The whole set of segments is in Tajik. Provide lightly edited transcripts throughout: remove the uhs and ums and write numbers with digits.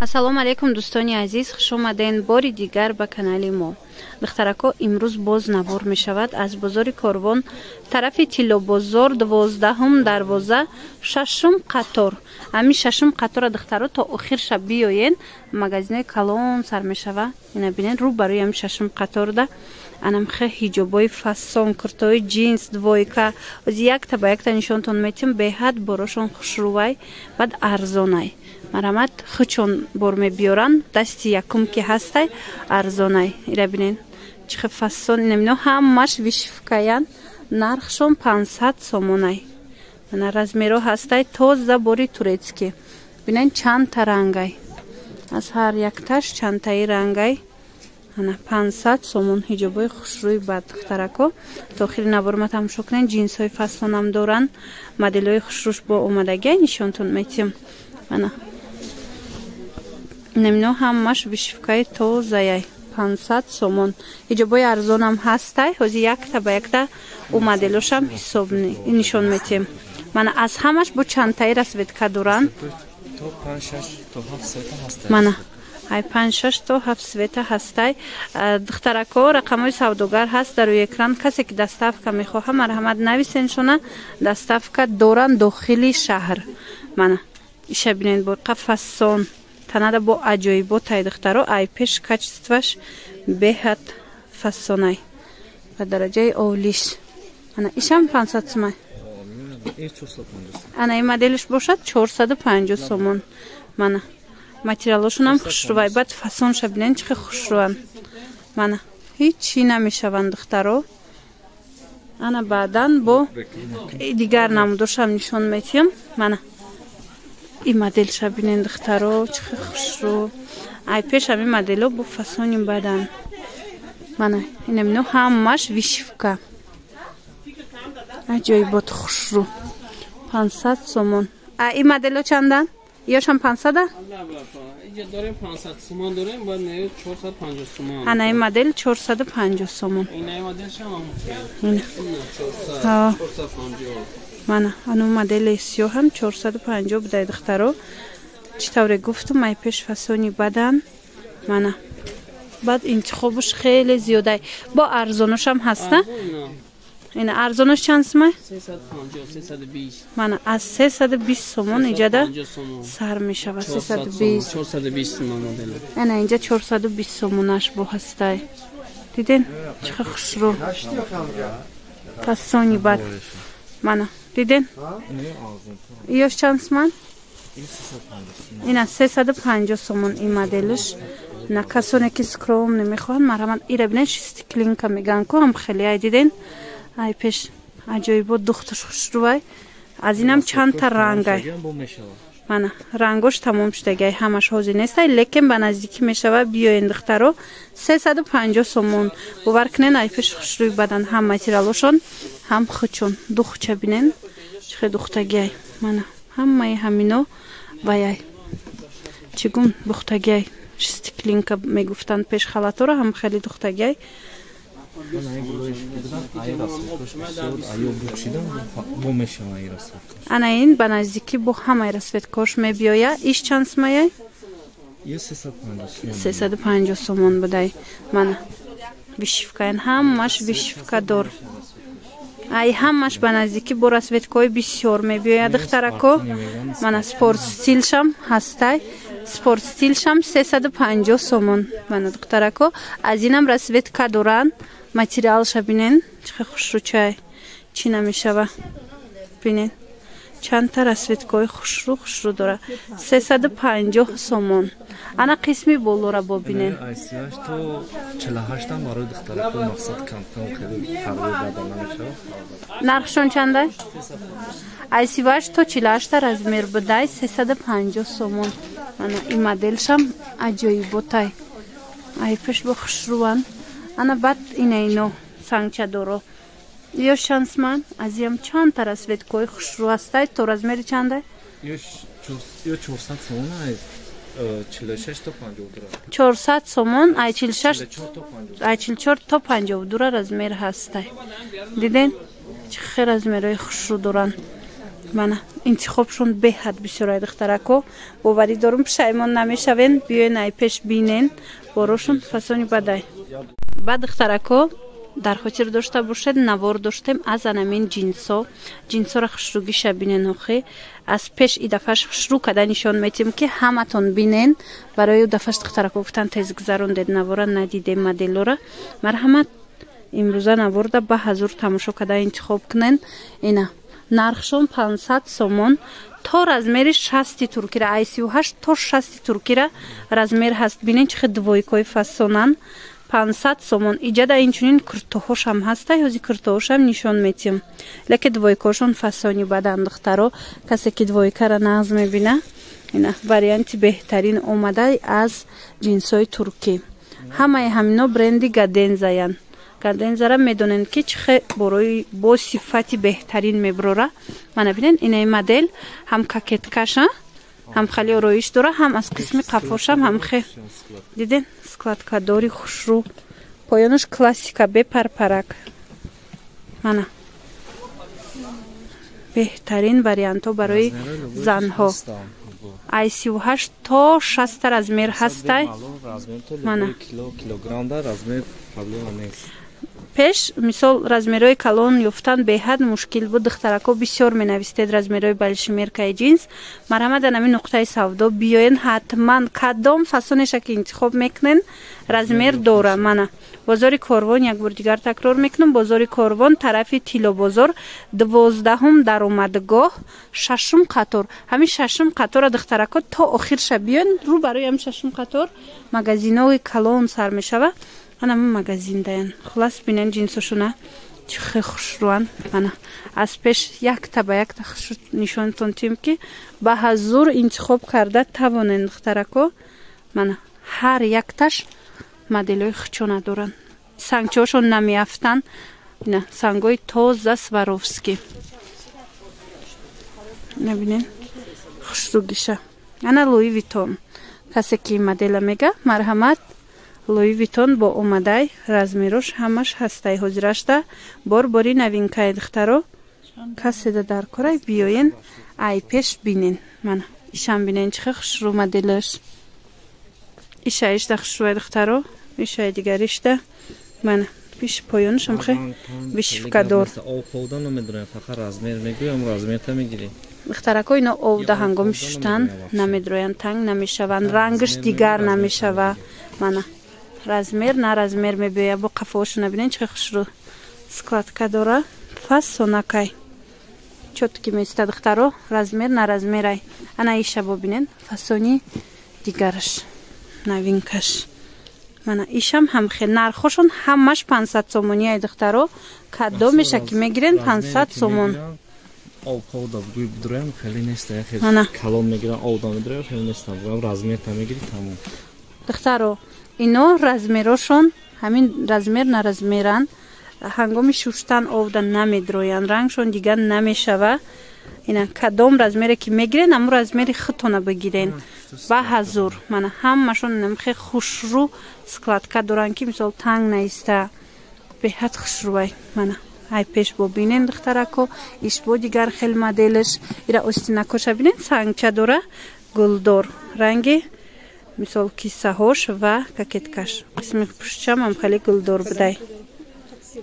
Ассалому алайкум, дӯстони азиз, хуш омаден бори дигар ба канали мо. Духтарако, имрӯз боз навор мешавад аз бозори Корвон, тарафи Тиллобозор, 12-ум дарвоза, шашум қатор. Ҳамин шашум қатора, духтаро, то охирша биёен, магазинои калон сар мешава. Ина бинен, рӯ барои ҳамин шашум қаторда анамхе ҳиҷобои фасон, куртои ҷинс, двойка. Ози якта ба якта нишонтон метим. Беҳад борошон хушрӯвай, баъд арзонай. Марҳамат, хучон бор мебиёранд, дасти якум ки ҳастай, арзонай. Ира бинен, чӣ хел фасон. Инамино ҳамаш вышивкаян, нархшон 500 сомонай. Мана, размеро ҳастай, тоза бори турецкий. Бинен, чандта рангай, аз ҳар якташ чандтаи рангай. Ана, 500 сомон ҳиҷобои хушрӯи ба духтарако. То охири наворма тамошо кунед. Ҷинсҳои фасонам доранд, моделҳои хушрӯш бо омадагиай, нишонтон метиҳам. Ана, намино ҳамаш вышивкаи тозаяй, 500 сомон. Ҳиҷобои арзонам ҳастай. Ҳозир якта ба якта ӯ моделошам ҳисоб нишон метиҳем. Мана, аз ҳамаш бо чандтаи расцветка доранд. Мана, ай панҷ, шаш то ҳафт цвета ҳастай. Духтарако, рақамҳои савдогар ҳаст дар рӯи экран. Касе ки доставка мехоҳа, марҳамат, нависеншона, доставка доранд дохили шаҳр. Мана, иша бинед, боқа фасон танада бо аҷоиботай, духтаро. Ай пеш качестваш беҳад фасонай, ба дараҷаи олиш. Ана, ишам 500 сумай. Ана, ин моделиш бошад 450 сомон. Мана, материалошонам хушрӯвай, баъд фасонша бинен, чӣ хел хушрӯванд. Мана, ҳеҷ чӣ намешаванд, духтаро. Ана, баъдан бо дигар намудошам нишон метиҳам. Мана, ин моделша бинен, духтаро, чӣ хел хушрӯ. Ай пеш ҳамин модело бо фасони бадан. Мана, инамино ҳамаш вышивка, аҷоибот, хушрӯ, 500 сомон. А ин модело чандан? Ёшам 500-а? Инҷа дорем 500 сомон, дорем, баъд не, 450 сомон. Ана, ин модел 450 сомон. Ина моделшам Ина. 400, 450. Мана, ану модели сиёҳам 450 будай, духтаро. Чӣ тавре гуфтум, ай пеш фасони бадан. Мана, баъд интихобуш хеле зиёдай. Бо арзоношам ҳаста. Ина, арзонош чанд сумай? 350, 320. Мана, аз 320 сомон иҷада сар мешава, 320. 420 сомон модел. Ана, инҷа 420 сомонаш бо ҳастай. Диден, чӣ хел хушрӯ, фасони бад. Мана, диден, ёш чанд суман? Ина, 350 сомон ин моделиш. На, касоне ки скромный мехоҳанд, марҳамат. Ира бинен, шестиклинка мегӯянд ку, ҳам хеле ай. Диден, ай пеш аҷоибот, духташ хушрӯвай. Аз инам чандта рангай. Мана, рангош тамом шудагай, ҳамаш ҳозир нестай, лекин ба наздикӣ мешава. Биёен, духтаро, 350 сомон. Бовар кунен, ай пеш хушрӯи бадан, ҳам материалошон, ҳам хучон. Духча бинен, чӣ хел духтагиай. Мана, ҳамаи ҳамино ваяй, чӣ гум, духтагиай, шестиклинка мегуфтанд пеш халаторо, ҳам хеле духтагиай. Ана, ин ба наздикӣ бо ҳамаи расцветкош мебиёя. Иш чанд сумаяй? 350 сомон будай. Мана, вышивкаян, ҳамаш вышивка дор. Ай ҳамаш ба наздикӣ бо расцветкои бисёр мебиёяд, духтарако. Мана, спорт стилшам ҳастай, спорт стилшам 350 сомон. Мана, духтарако, аз инам расцветка доранд. Материалша бинен, чӣ хел хушрӯчай, чӣ намешава. Бинен, чандта расцветкои хушрӯ хушрӯ дора, 350 сомон. Ана, қисми болора бобинен. То 48-ам барои духтарако, мақсад, камкам хеле фарқи бадан намешавад. Нархшон чандай? Ай 38 то 48-та размер будай, 350 сомон. Ана, ин моделшам аҷоиботай, ай пеш бо хушрӯванд. Ана, баъд ина ино сангчадоро ё шансман. Азиям чандта расцветкои хушрӯ ҳастай. То размери чандай? Ё 400 сомон, ай 46 то 52. 400 сомон, ай 46, ай 44 то 52 размер ҳастай. Диден, чӣ хел размерҳои хушрӯ доранд. Мана интихобшон беҳад бисёрай, духтарако. Боварӣ дорум, пушаймон намешавен. Биёен, ай пеш бинен, борошон фасони бадай. Ба духтарако, дар хотир дошта бошед, навор доштем аз анамин ҷинсо. Ҷинсоро хушрӯгиша бинен. Охи, аз пеш и дафъаш хушрӯ када нишон метиҳем, ки ҳаматон бинен. Барои дафъаш духтарако гуфтан, тез гузарондед навора, надидем моделора. Марҳамат, имрӯза наворда ба ҳазур тамошо када интихоб кунен. Ина нархшон 500 сомон, то размери 60-и туркира, ай 38 то 60-и туркира размер ҳаст. Бинен, чӣ хел двойкои фасонан. 500 сомон. Иҷада инчунин куртоҳошам ҳаста, ҳози куртоҳошам нишон метиҳем, лекин двойкошон фасони бадан. Духтаро, касе ки двойкара нағз мебина, ина варианти беҳтарин омада аз ҷинсҳои туркӣ. Ҳамаи ҳамино бренди Гадензаян. Гадензара медонем, ки чӣ хел борои бо сифати беҳтарин меброра. Мана бинен, инаи модел ҳам кокеткаша, ҳам хали ороиш дора, ҳам аз қисми қафошам ҳам хе диден, складкадори хушрӯ, поёнаш классика, бепарпарак. Мана беҳтарин вариантҳо барои занҳо. Ай 38 то 60-та размер ҳастай. Мана пеш, мисол, размерҳои калон ёфтан беҳад мушкил буд. Духтарако, бисёр менавистед размерҳои большемеркаи ҷинс. Марҳамат, дар ҳамин нуқтаи савдо биёен, ҳатман кадом фасонеша ки интихоб мекунен, размер дора. Мана бозори Корвон, як бор дигар такрор мекунам, бозори Корвон, тарафи Тиллобозор, 12-ҳум даромадгоҳ, шашум қатор. Ҳамин шашум қатора, духтарако, то охирша биёен. Рӯ барои ҳамин шашум қатор магазинои калон сар мешава, анама магазин даян. Хулас, бинен ҷинсошуна, чӣ хел хушрӯан. Мана аз пеш якта ба якта хушрӯ нишонтон тиҳем, ки ба ҳазур интихоб карда тавонен, духтарако. Мана ҳар якташ моделҳои хучона доранд, сангчаҳошон намеафтанд. Ина сангҳои тоза, Сваровски. Набинен хушрӯгиша. Ана Луи Витон, касе ки модела мега, марҳамат, Луи Витон бо омадай, размерош ҳамаш ҳастай. Ҳозирашта бор бори новинкаи. Духтаро, каседа дар корай, биёен, ай пеш бинен. Мана ишам бинен, чӣ хел хушрӯ моделаш. Ишаишда хушрӯай, духтаро, ишаи дигаришда. Мана пиш поёнашам хе вышивкадор. Духтарако, ино овда ҳангоми шуштан намедроянд, танг намешаванд, рангаш дигар намешава. Мана размер на размер мебиёя. Бо қафоошо набинен, чӣ хушрӯ складка дора, фасонакай, чётки места. Духтаро, размер на размерай. Ана иша бобинен, фасони дигараш, новинкаш. Мана ишам ҳамхел, нархошон ҳамаш 500 сомонияй. Духтаро, кадомеша ки мегирен, 500 сомон. Обҳода бугӯй бидроям, хеле неста, калон мегирам, овда медроям, хеле неста, размерта мегири, тамом. Духтаро, ино размерошон ҳамин размер на размеран, ҳангоми шуштан овда намедроянд, рангшон дигар намешава. Ина кадом размере ки мегирен, ҳамун размери худтона бигирен ба ҳазур. Мана ҳамашон намхе хушрӯ складка доранд, ки мисол танг наиста, беҳад хушрӯай. Мана ай пеш бо бинен, духтарако, иш бо дигар хел моделаш. Ира остинакоша бинен, сангча дора, гулдор ранги, мисол кисаҳош ва кокеткаш, қисми пуштчам ҳам хеле гулдор будай.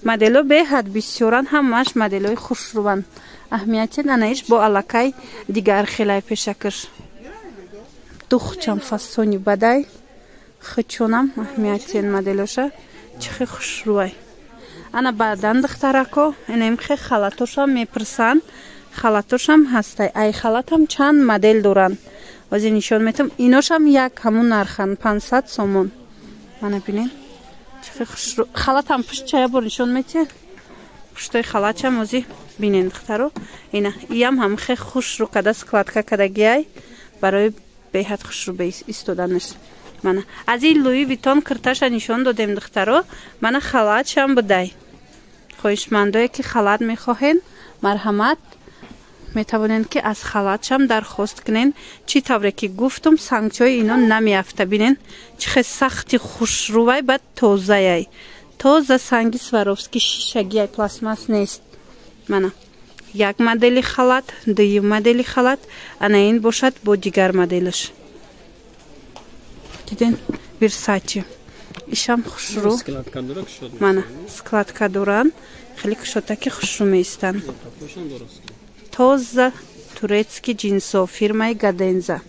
Модело беҳад бисёранд, ҳамааш моделои хушрӯванд. Аҳамияти анаиш бо аллакай дигар хелай пешакр, духчам фасони бадай, хучонам аҳамиятен, моделоша чӣ хел хушрӯвай. Ана баъдан, духтарако, инаим хе халатошам мепурсанд, халатошам ҳастай. Ай халатам чанд модел доранд, ози нишон метам. Иношам як ҳамун нархан, 500 сомон. Мана бинен, чӣ хел хушрӯ халатам. Пуштча я бор нишон метиҳед, пуштои халатчам ози бинен, духтаро. Ина иям ҳам хе хушрӯ када складка кадагиай, барои беҳад хушрӯ истоданаш. Мана аз ин Луи Витон кирташа нишон додем, духтаро. Мана халатшам будай. Хоҳишмандое ки халат мехоҳен, марҳамат, метавонед ки аз халатшам дархост кунен. Чӣ тавре ки гуфтум, сангчаҳои ино намеафта. Бинен, чӣ хел сахти хушрӯвай, баъд тозаяй, тоза, санги Сваровски, шишагиай, пластмасс нест. Мана Як модели халат, дуюм модели халат, ана ин бошад бо дигар моделаш. Диден Версачи. Ишам хушрӯ. Мана складка доранд, хеле кушотаки хушрӯ меистанд. Тоза турецкий ҷинсо фирмаи Гаденза.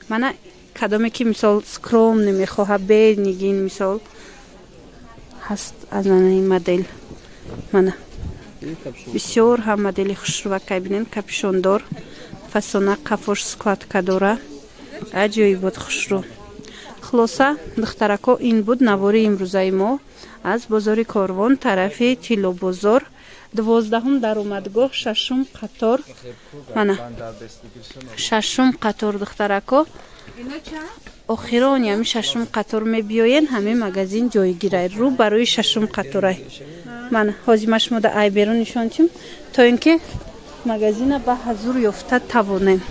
Мана кадоме ки мисол скромный мехоҳад, бенигин мисол ҳаст аз ана ин модел. Мана бисёр ҳам модели хушрӯвакай, бинен, капюшондор, фасона, қафош складка дора, аҷоибот хушрӯ. Хулоса, духтарако, ин буд навори имрӯзаи мо аз бозори Корвон, тарафи Тиллобозор, 12-ум даромадгоҳ, шашум қатор. Мана шашум қатор, духтарако, охирони ҳами шашум қатор мебиёен, ҳамин магазин ҷойгирай, рӯ барои шашум қаторай. Мана ҳозир ма шумода ай берун нишон тим, то ин ки магазина ба ҳазур ёфта тавонем.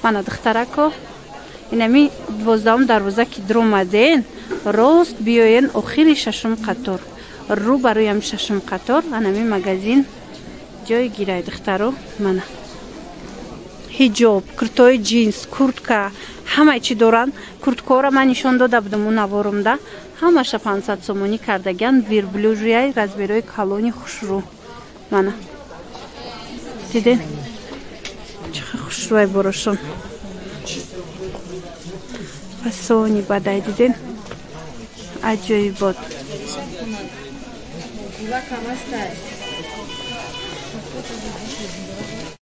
Мана, духтарако, инами 12-ум дарвоза ки дуромаден, рост биёен, охири шашум қатор, рӯ барои ҳами шашум қатор анами магазин ҷойгирай, духтаро. Мана ҳиҷоб, куртои ҷинс, куртка, ҳамаи чӣ доранд. Курткаҳоро ман нишон дода будам у наворумда, ҳамаша 500 сомонӣ кардагиан. Верблюжий, размерои калони хушрӯ. Мана диден, чӣ хушрӯай борошон, фасони бадай, диден, аҷоибот.